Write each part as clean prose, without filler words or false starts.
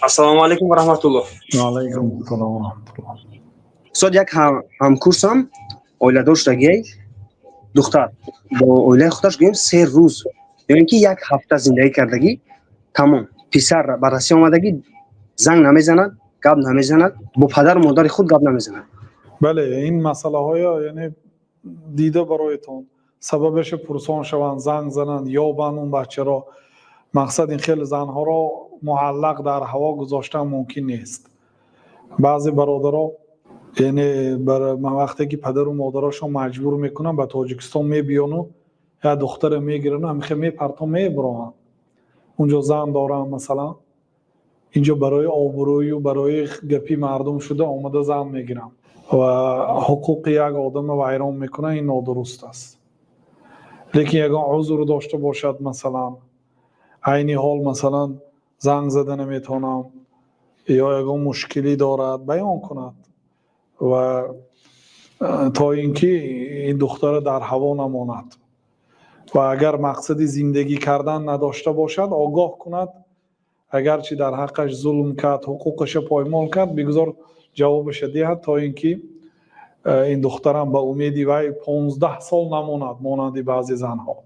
Ассалому алайкум ва раҳматуллоҳ. Ва алайкум ассалом ва раҳматуллоҳ. Устод, як ҳамкурсам оиладор шудагиай, духтар бо оилаи худаш, гӯем, 3 рӯз ё ин ки як ҳафта зиндагӣ кардагӣ, тамом. Писар ба Россия омадагӣ, занг намезанад, гап намезанад, бо падару модари худ гап намезанад. Бале, ин масъалаҳоя, яъне, дида бароятон сабабаша пурсон шаванд, занг зананд, ёбанд он бачаро. Мақсад, ин хеле занҳоро муаллақ, дар ҳаво гузоштан мумкин нест. Баъзе бародаро, яъне, вақте ки падару модарашон маҷбур мекунанд, ба Тоҷикистон мебиёну як духтара мегирану ҳамихел мепартон, мебироҳанд. Унҷо зан доранд, масалан, инҷо барои обрӯю барои гапи мардум шуда омада зан мегиранд ва ҳуқуқи як одамро вайрон мекунанд. Ин нодуруст аст. Лекин ягон узр дошта бошад, масалан, айни ҳол, масалан, занг зада наметавонам ё ягон мушкилӣ дорад, баён кунад ва то ин ки ин духтара дар ҳаво намонад. Ва агар мақсади зиндагӣ кардан надошта бошад, огоҳ кунад. Агарчи дар ҳаққаш зулм кард, ҳуқуқаша поймол кард, бигузор ҷавобаша диҳад, то ин ки ин духтарам ба умеди вай 15 сол намонад, монанди баъзе занҳо.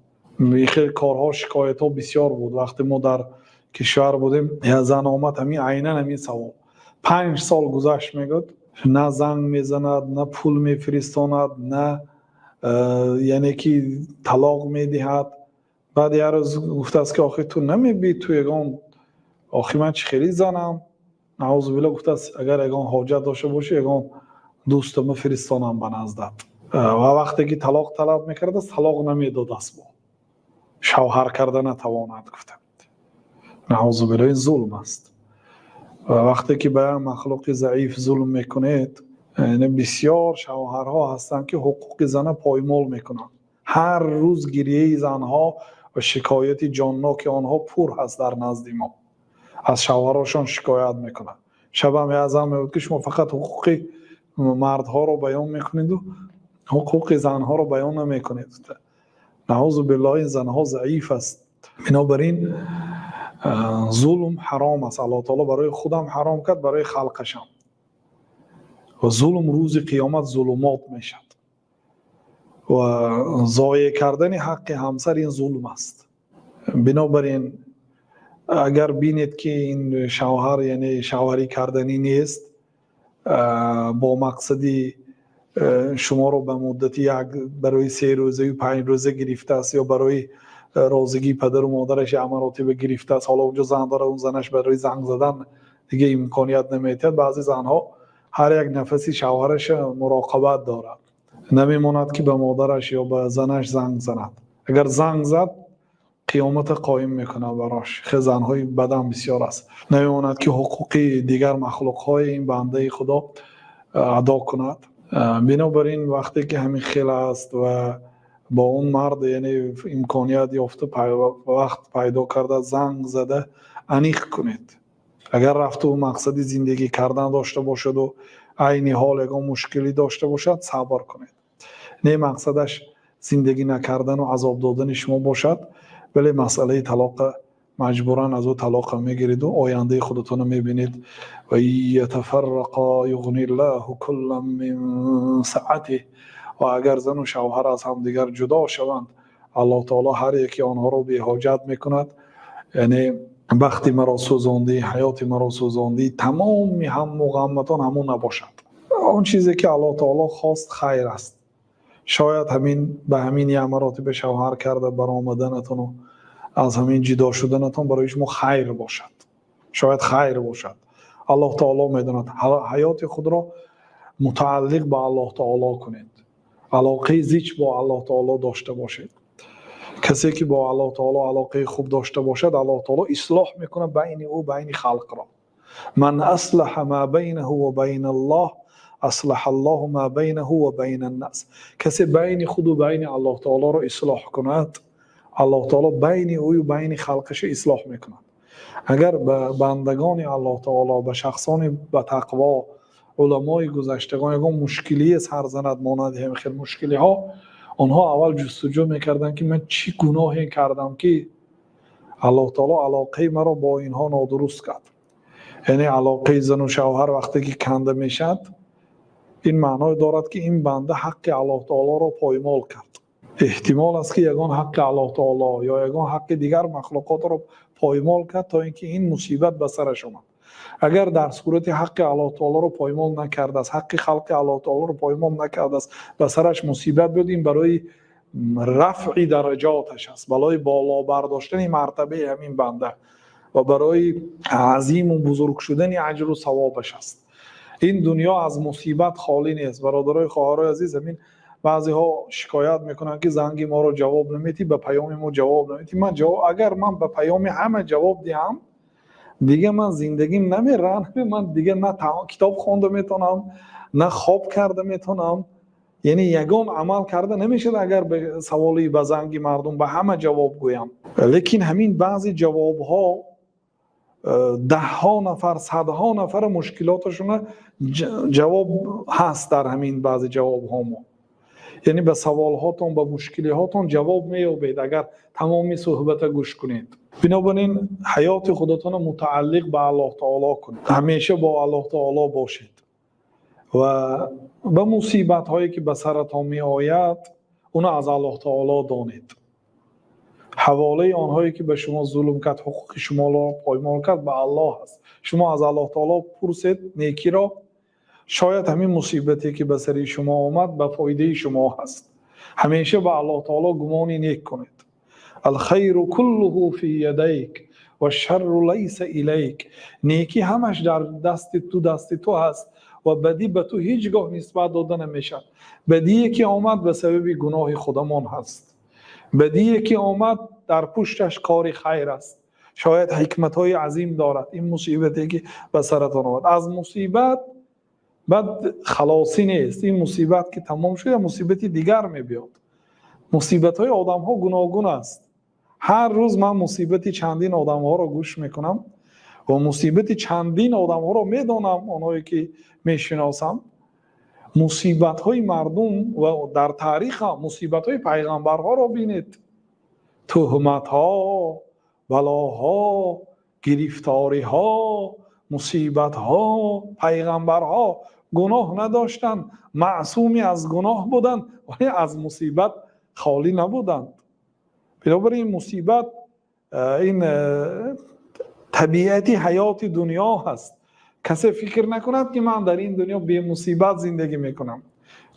Хел корҳо, шикоятҳо бисёр буд. Вақте мо дар кишвар будем, як зан омад, ҳамин, айнан ҳамин савол. 5 сол гузашт, мегӯяд, на занг мезанад, на пул мефиристонад, на яъне ки талоқ медиҳад. Баъд як рӯз гуфтааст, ки охир ту намебиӣ, ту ягон, охир ман чӣ хели занам, наъузубилла. Гуфтааст, агар ягон ҳоҷат дошта бошӣ, ягон дӯстама фиристонам ба наздат. Ва вақте ки талоқ талаб мекардааст, талоқ намедодааст, бо шавҳар карда натавонад, гуфта. Наъузубилла, ин зулм аст. Ва вақте ки ба як махлуқи заиф зулм мекунед, яъне, бисёр шавҳарҳо ҳастанд, ки ҳуқуқи зана поймол мекунанд. Ҳар рӯз гирияи занҳо ва шикояти ҷонноки онҳо пур ҳаст дар назди мо. Аз шавҳарошон шикоят мекунанд. Шабам як зан мегӯяд, ки шумо фақат ҳуқуқи мардҳоро баён мекунеду ҳуқуқи занҳоро баён намекунед. Наъузу биллоҳ, ин занҳо заиф аст. Бинобар ин зулм ҳаром аст. Аллоҳ таоло барои худам ҳаром кард, барои халқашам. Ва зулм рӯзи қиёмат зулумот мешавад. Ва зоеъ кардани ҳаққи ҳамсар ин зулм аст. Бинобар ин, агар бинед, ки ин шавҳар, яъне, шавҳарӣ карданӣ нест, бо мақсади шуморо ба муддати як, барои 3 рӯзаю 5 рӯза гирифтааст ё барои розигии падару модараш як маротиба гирифтааст, ҳоло унҷо зан дорад, он занаш барои занг задан дига имконият наметиҳад. Баъзе занҳо ҳар як нафаси шавҳараша муроқабат дорад, намемонад, ки ба модараш ё ба занаш занг занад. Агар занг зад, қиёмата қоим мекунад барош. Хе занҳои бадам бисёр аст. Намемонад, ки ҳуқуқи дигар махлуқҳои ин бандаи худо адо кунад. Бинобар ин, вақте ки ҳамин хел аст ва бо он мард, яъне, имконият ёфта, вақт пайдо карда, занг зада аниқ кунед. Агар рафту мақсади зиндагӣ кардан дошта бошаду айни ҳол ягон мушкилӣ дошта бошад, сабр кунед. Не, мақсадаш зиндагӣ накардану азоб додани шумо бошад, вале масъалаи талоқа маҷбуран аз ӯ талоқа мегириду ояндаи худатонро мебинед. Ва ятафаррақа юғниллаҳу куллан мин саатиҳ. Ва агар зану шавҳар аз ҳамдигар ҷудо шаванд, Аллоҳ таоло ҳар яки онҳоро беҳоҷат мекунад. Яъне, бахти маро сӯзондӣ, ҳаёти маро сӯзондӣ, тамоми ҳамму ғамматон ҳамон набошад. Он чизе ки Аллоҳ таоло хост, хайр аст. Шояд ҳамин ба ҳамин як маротиба шавҳар карда баромаданатону аз ҳамин ҷудо шуданатон барои шумо хайр бошад. Шояд хайр бошад, Аллоҳ таоло медонад. Ҳаёти худро мутааллиқ ба Аллоҳ таоло кунед, алоқаи зич бо Аллоҳ таоло дошта бошед. Касе ки бо Аллоҳ таоло алоқаи хуб дошта бошад, Аллоҳ таоло ислоҳ мекунад байни ӯ, байни халқро. Ман аслаҳа ма байнаҳу ва байна Аллоҳ аслаҳа Аллоҳу ма байнаҳу ва байна ннас. Касе байни худу байни Аллоҳ таолоро ислоҳ кунад, Аллоҳ таоло байни ӯю байни халқаша ислоҳ мекунад. Агар ба бандагони Аллоҳ таоло, ба шахсони ба тақво, уламои гузаштагон ягон мушкилие сар занад, монанди ҳамин хел мушкилиҳо, онҳо аввал ҷустуҷӯ мекарданд, ки ман чӣ гуноҳе кардам, ки Аллоҳ таоло алоқаи маро бо инҳо нодуруст кард. Яъне алоқаи зану шавҳар вақте ки канда мешавад, ин маъное дорад, ки ин банда ҳаққи Аллоҳ таолоро поймол кард. Эҳтимол аст, ки ягон ҳаққи Аллоҳ таоло ё ягон ҳаққи дигар махлуқотро поймол кард, то ин ки ин мусибат ба сараш омад. Агар дар сурати ҳаққи Аллоҳ таолоро поймол накардааст, ҳаққи халқи Аллоҳ таолоро поймол накардааст, ба сараш мусибат буд, ин барои рафъи дараҷоташ аст, барои боло бардоштани мартабаи ҳамин банда ва барои азиму бузург шудани аҷру савобаш аст. Ин дунё аз мусибат холӣ нест, бародарои, хоҳарои азиз. Ҳамин баъзеҳо шикоят мекунанд, ки занги моро ҷавоб намедиҳӣ, ба паёми мо ҷавоб намедиҳӣ. Ман ҷавоб, агар ман ба паёми ҳама ҷавоб диҳам, дигар ман зиндагим намерам. Ман дигар на китоб хонда метавонам, на хоб карда метавонам, яъне ягон амал карда намешавад, агар ба саволи, ба занги мардум ба ҳама ҷавоб гӯям. Лекин ҳамин баъзе ҷавобҳо даҳҳо нафар, садҳо нафар мушкилоташона ҷавоб ҳаст дар ҳамин баъзе ҷавобҳо мо. Яъне ба саволҳотон, ба мушкилиҳотон ҷавоб меёбед, агар тамоми суҳбата гӯш кунед. Бинобар ин ҳаёти худатонро мутааллиқ ба Аллоҳ таоло кунед, ҳамеша бо Аллоҳ таоло бошед ва ба мусибатҳое, ки ба саратон меояд, уно аз Аллоҳ таоло донед. Ҳаволаи онҳое, ки ба шумо зулм кард, ҳуқуқи шуморо поймол кард, ба Аллоҳ аст. Шумо аз Аллоҳ таоло пурсед некиро. Шояд ҳамин мусибате, ки ба сари шумо омад, ба фоидаи шумо ҳаст. Ҳамеша ба Аллоҳ таоло гумони нек кунед. الخير كله في يديك والشر ليس إليك. Некӣ ҳамаш дар дасти ту, дасти ту ҳаст ва бадӣ ба ту ҳеҷ гоҳ нисбат дода намешавад. Бадие, ки омад, ба сабаби гуноҳи худамон ҳаст. Бадие, ки омад, дар пушташ кори хайр аст. Шояд ҳикматҳои азим дорад ин мусибате, ки ба саратон омад. Аз мусибат баъд халосӣ нест. Ин мусибат ки тамом шуд, мусибати дигар мебиёд. Мусибатҳои одамҳо гуногун аст. Ҳар рӯз ман мусибати чандин одамҳоро гӯш мекунам ва мусибати чандин одамҳоро медонам, онҳое ки мешиносам. Мусибатҳои мардум ва дар таъриха мусибатҳои пайғамбарҳоро бинед: туҳматҳо, балоҳо, гирифториҳо, мусибатҳо. Пайғамбарҳо гуноҳ надоштанд, маъсуми аз гуноҳ буданд, вале аз мусибат холӣ набуданд. Бинобар ин мусибат ин табиати ҳаёти дунё ҳаст. Касе фикр накунад, ки ман дар ин дунё бемусибат зиндагӣ мекунам,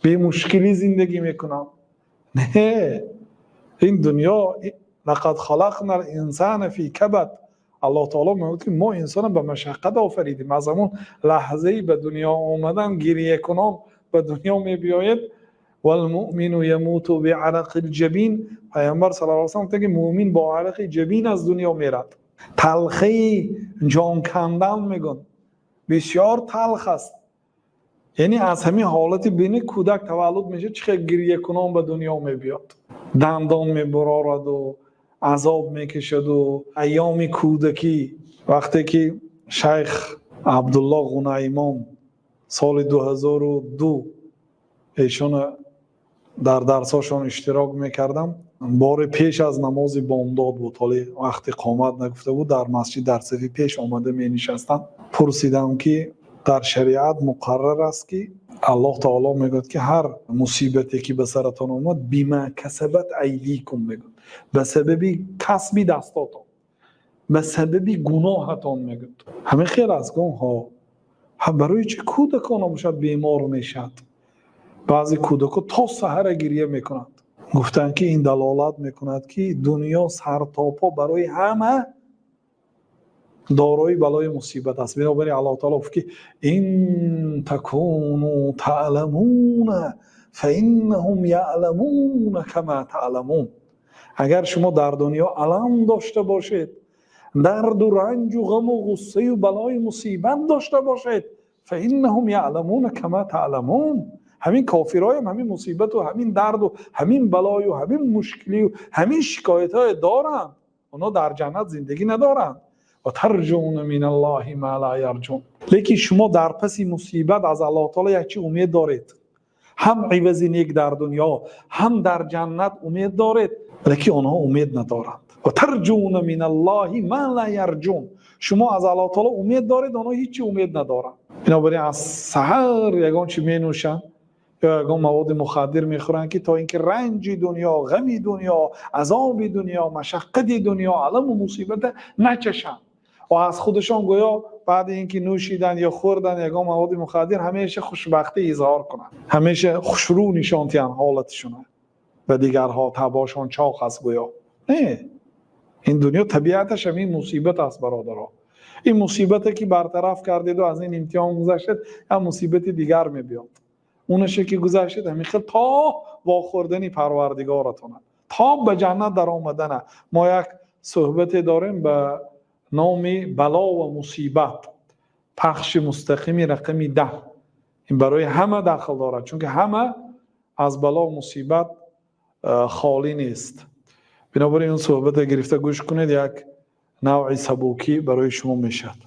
бемушкилӣ зиндагӣ мекунам. Не, ин дунё لقد خلقنا الإنسان في كبد. Аллоҳ таоло мегӯяд, ки мо инсонро ба машаққат офаридем. Аз ҳамон лаҳзаи ба дунё омадан гирьякунон ба дунё мебиёед. والمؤمن يموت بعرق الجبين. Пайғамбар صلى الله عليه وسلم гуфтанд, ки мӯмин бо арақи ҷабин аз дунё мерад. Талхаи ҷонкандан мегӯн, бисёр талх аст. Яъне аз ҳамин ҳолати бини кӯдак таваллуд мешавад, чӣ хел гирьякунон ба дунё мебиёд, дандон мебарораду азоб мекашаду. Айёми кӯдакӣ, вақте ки шайх Абдулло Ғунаймон соли 2002 эшона дар дарсҳошон иштирок мекардам, боре пеш аз намози бомдод буд, ҳоле вақти қомат нагуфта буд, дар масҷид дар сафи пеш омада менишастам. Пурсидам, ки дар шариат муқаррар аст, ки Аллоҳ таоло мегӯяд, ки ҳар мусибате, ки ба саратон омад, بما كسبت أيديكم мегӯяд, ба сабаби касби дастотон, ба сабаби гуноҳатон мегӯяд. Ҳамин хел аст? Гум ҳо. Барои чӣ кӯдакон бошад бемор мешавад? Баъзе кӯдако то саҳара гирья мекунанд. Гуфтанд, ки ин далолат мекунад, ки дунё сартопо барои ҳама дорои балои мусибат аст. Бинобар ин Аллоҳ таоло гуфт, ки إن تكونوا تألمون فإنهم يألمون كما تألمون. Агар шумо дар дунё алам дошта бошед, дарду ранҷу ғаму ғуссаю балои мусибат дошта бошед, فإنهم يألمون كما تألمون. Ҳамин кофироям ҳамин мусибату, ҳамин дарду, ҳамин балою, ҳамин мушкилию, ҳамин шикоятҳое доранд. Онҳо дар ҷаннат зиндагӣ надоранд. وترجون من الله ما لا يرجون. Лекин шумо дар паси мусибат аз Аллоҳ таоло як чи умед доред: ҳам ивази нек дар дунё, ҳам дар ҷаннат умед доред, лекин онҳо умед надоранд. وترجون من الله ما لا يرجون. Шумо аз Аллоҳ таоло умед доред, онҳо ҳичи умед надоранд. Бинобар ин аз саҳар ягон чи менӯшанд ё ягон маводи мухаддир мехӯранд, ки то ин ки ранҷи дунё, ғами дунё, азоби дунё, машаққати дунё, аламу мусибата начашанд ва аз худашон гӯё баъди ин ки нӯшидан ё хӯрдан ягон маводи мухаддир, ҳамеша хушбахтӣ изҳор кунанд, ҳамеша хушрӯ нишон диҳанд ҳолатишона ба дигарҳо, табошон чоқ аст гӯё. Не, ин дунё табиаташ ҳамин мусибат аст, бародаро. Ин мусибате ки бартараф кардеду аз ин имтиҳон гузаштед, як мусибати дигар мебиёд. Онаше ки гузаштед, ҳамин хел то вохӯрдани Парвардигоратона, то ба ҷаннат даромадана. Мо як суҳбате дорем ба номи «Бало ва мусибат», пахши мустақими рақами 10. Ин барои ҳама дахл дорад, чунки ҳама аз бало мусибат холӣ нест. Бинобар ин суҳбата гирифта гӯш кунед, як навъи сабукӣ барои шумо мешавад.